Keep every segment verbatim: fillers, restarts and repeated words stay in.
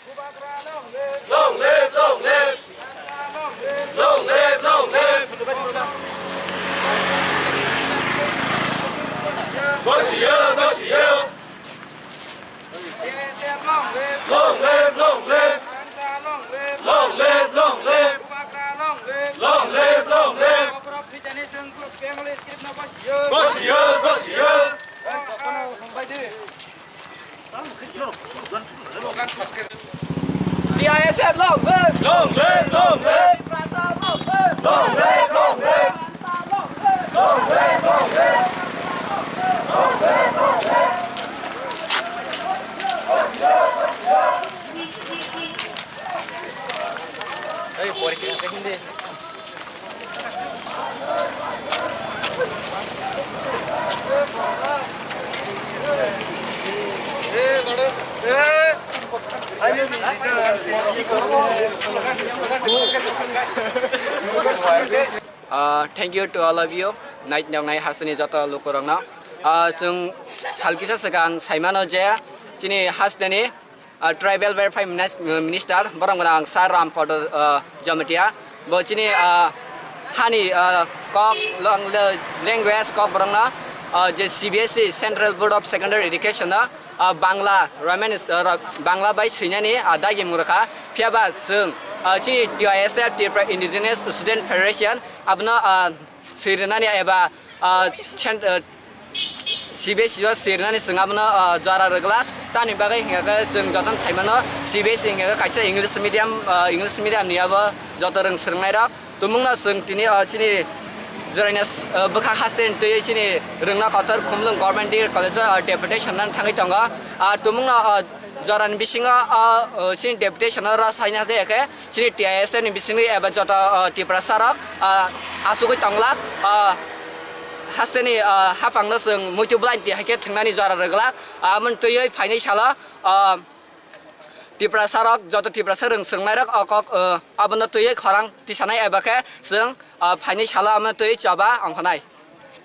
Long live, long live. Long live, long live. Gosiyo, gosiyo. Long live, long live. Long live, long live. Long live, long live. Gosiyo, gosiyo. T I S F long live! Long live, long live! Tiprasa long live! Long live, long live! Tiprasa long live! Long live, long live! Long live, long live! Ei, porikha hindi. Uh, thank you to all of you. Nai nongnai hasteni joto lukurokno. Uh, chwng salkisa swkang saimano je chini hasteni ah, Tribal Welfare Minis-, Minister, borok gwnang Sir Rampada, ah, Jamatia. Bo chini, ah, hani, ah, kok, lang-, le-, language kok borokno, ah, je C B S E, Central Board of Secondary Education no, ah, Bangla, Roman, ah, Ro-, Bangla bai swinani, ah, dagi mung rwkha. Phiya ba chwng, ah, chini T I S F, Tripura Indigenous Student Federation, abono, ah, swirwnani eba, ah, cent-, ah, C B S E o swirnani chwng abono, ah, jora rwglak. Tamni bagwi hwnkhe chwng jotono saimano C B S E hwnkhe kaisa English medium, ah, English medium ni abo joto rwng swrwngnairok. Tumungno chwng tini, ah, chini Jwraina, ah, bwkhak hasteni twiwi chini Rwngna Kotor Khumlwng Government Degree College o, ah, deputation nani thangwi tongo. Ah, tumungno, ah, jorani bisingo, ah, ah, chini deputation o rw saina se khe chini T I S F ni bisingni eba joto, ah, Tiprasa rok, ah, asugwi tonglak, ah, hasteni, ah, haphangno chwng muitu bwlaini twi hai khe thwngnani jora rwglak, ah, amoni twiwi phainai salo, ah, Tiprasa rok, joto Tiprasa rwng swrwngnairok o kok, ah, abono twiwi khorang tisanai eba khe chwng, ah, phainai salo abono twiwi choba ongkhanai.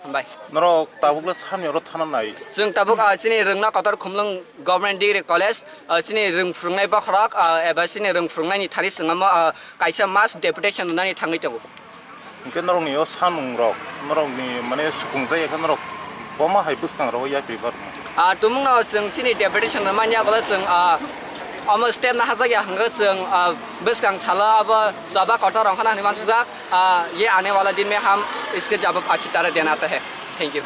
Hambai. Norok tabuk le sani oro thana nai. Chwng tabuk, ah, chini Rwngna Kotor Khumlwng Government Degree College, ah, chini rwng phwrwngnai bokhorok, ah, eba chini rwng phwrwngnaini thani chwng omo, ah, kaisa mass deputation rwnani thangwi tongo. Hwnkhe norokni o samung rok, norokni mane sukung jai khe norok boma hai bwskang rogo yapri bar. Ah, tumungno chwng chini deputation rwmani yagulo chwng, ah, omo step no hajak ya hwnkhe chwng, ah, bwskang salo abo choba kotor rok hwnwi mansujak. Ah, ye aane wala din mein hum iske jawab achhi tarah dena chahte hain. Thank you.